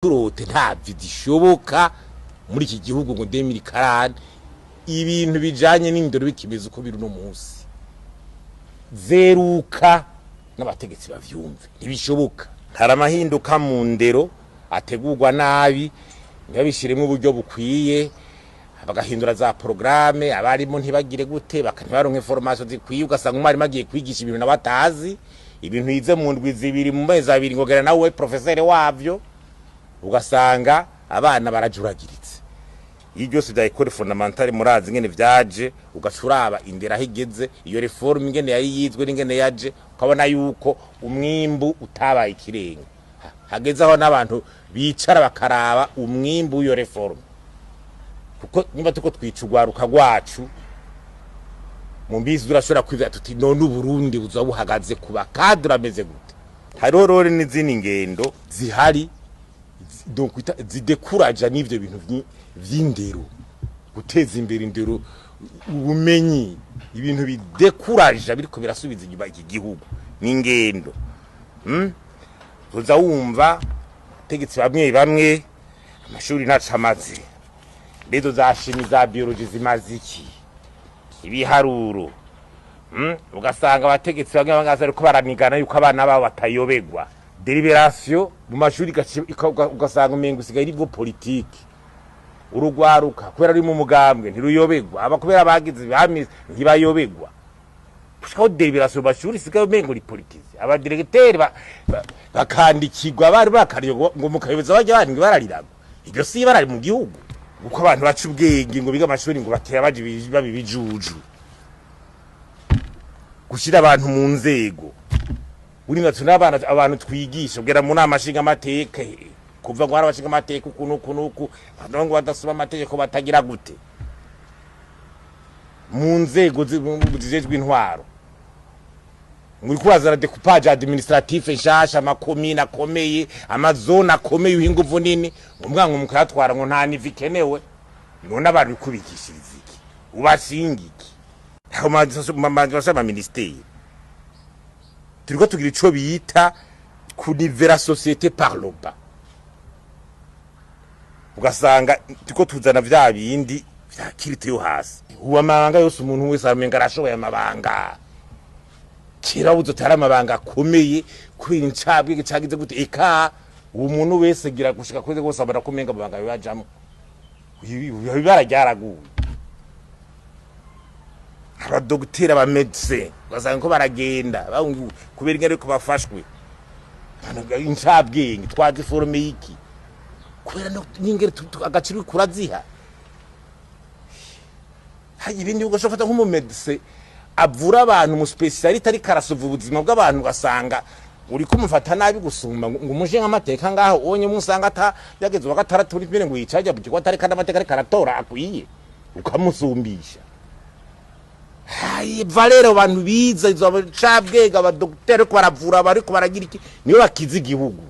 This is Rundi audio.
Turote nta zishoboka muri iki gihugu ngo 2040 ibintu bijanye n'indero bikimeze uko biri uno munsi. Zeruka n'abategetsi bavyumve, ntibishoboka. Hari amahinduka mu ndero ategurwa nabi, ntibabishiremo uburyo bukwiye, bagahindura za programme, abarimu ntibagire gute, ntibaronke formation zikwiye. Ugasanga umwarimu agiye kwigisha ibintu nawe atazi, ibintu yize mu ndwi 2, mu mezi 2, ngo gera nawe professeur wavyo, ugasanga abana barajuragiritse. Iyo byose bya école fondamentale murazi ingene vyaje, ugaca uraba indero aho igeze, iyo réforme ingene yari yizwe n'ingene yaje, ukabona yuko umwimbu utabaye ikirenga. Hageze aho n'abantu bicara bakaraba umwimbu w'iyo réforme, kuko niba tuko twica urwaruka rwacu mu mbizi, urashobora kwibwira tuti: "None Uburundi buzoba buhagaze ku ba cadres ameze gute?" Hariho rero n'izindi ngendo zihari, donc zidekuraja n'ivyo bintu vy'indero, guteza imbere indero, ubumenyi. Ibintu bidekuraja biriko birasubiza inyuma iki gihugu n'ingendo. Uza wumva tegetsi bamwe bamwe: "Amashuri ntaco amaze, mbezo za chimie, za biologie zimaze iki, ibiharuro?" Ugasanga abategetsi bamwe bamwe bariko baranigana yuko abana babo batayobegwa. Délibération mu mashuri ugasanga umengo isigaye ari bwo politiki. Urugwaruka kubera ruri mu mugambwe ntiruyobegwa, aba kubera bagize bamize ntibayobegwa. Gushikaho délibération mu mashuri isigaye umengo ni politisé. Aba directeurs bakandikirwa, bari bakariye ngo mukayoboza bajya bandi ngo bararirago. Iryo si ibara mu gihugu, kuko abantu baca ubwenge ngo biga amashuri ngo batera baje baba ibijuju. Gushira abantu mu nzego buri tuna abana, abantu twigisha ubwira mu nama nshinga amateka, kuva ngo hari abashinga amateka uku n'uku n'uku, abantu ngo badasoma amategeko, batagira gute, mu nzego zijejwe intwaro, muri kurazana découpage administratif nshasha, amakomine akomeye, ama zones akomeye, uha inguvu nini, umwango mukayatwara ngo nta niveau ikenewe. None abantu bikubikishiriza iki? Ubashinga iki? Aho ma ministères turiko tugira ico bita ku niveler société par le bas, ugasanga turiko tuzana vya bindi vya culte yo hasi. Ubu amabanga yose, umuntu wese aramenga arashoboye amabanga. Kera buzo tari amabanga akomeye kubera incabwenge cagize gute, eka ubu umuntu wese gira gushika kuri rwose abona ko umenga amabanga bibajamwo, ibara ryaraguye. Abadogiteri, aba médecins, ugasanga ko baragenda kubera ingene ariko bafashwe incabwenge twazi forme y'iki, kubera n'ingene agaciro kuraziha. Hari ibindi ugashobora gufata nk'umu médecin avura abantu, umu spécialiste, ariko arasuva ubuzima bw'abantu, ugasanga uri kumufata nabi gusumba ngo umuje nk'amateka ngaho onye musanga ata yageze uwa gatandatu uri mbere ngo yicaje mu kigo atari kandi amateka ariko aratora akwiye, ukamusumbisha. Hayi valeur abantu biza izo cabwenge, abadogiteri ariko baravura, bariko baragira iki, niyo bakiza igihugu.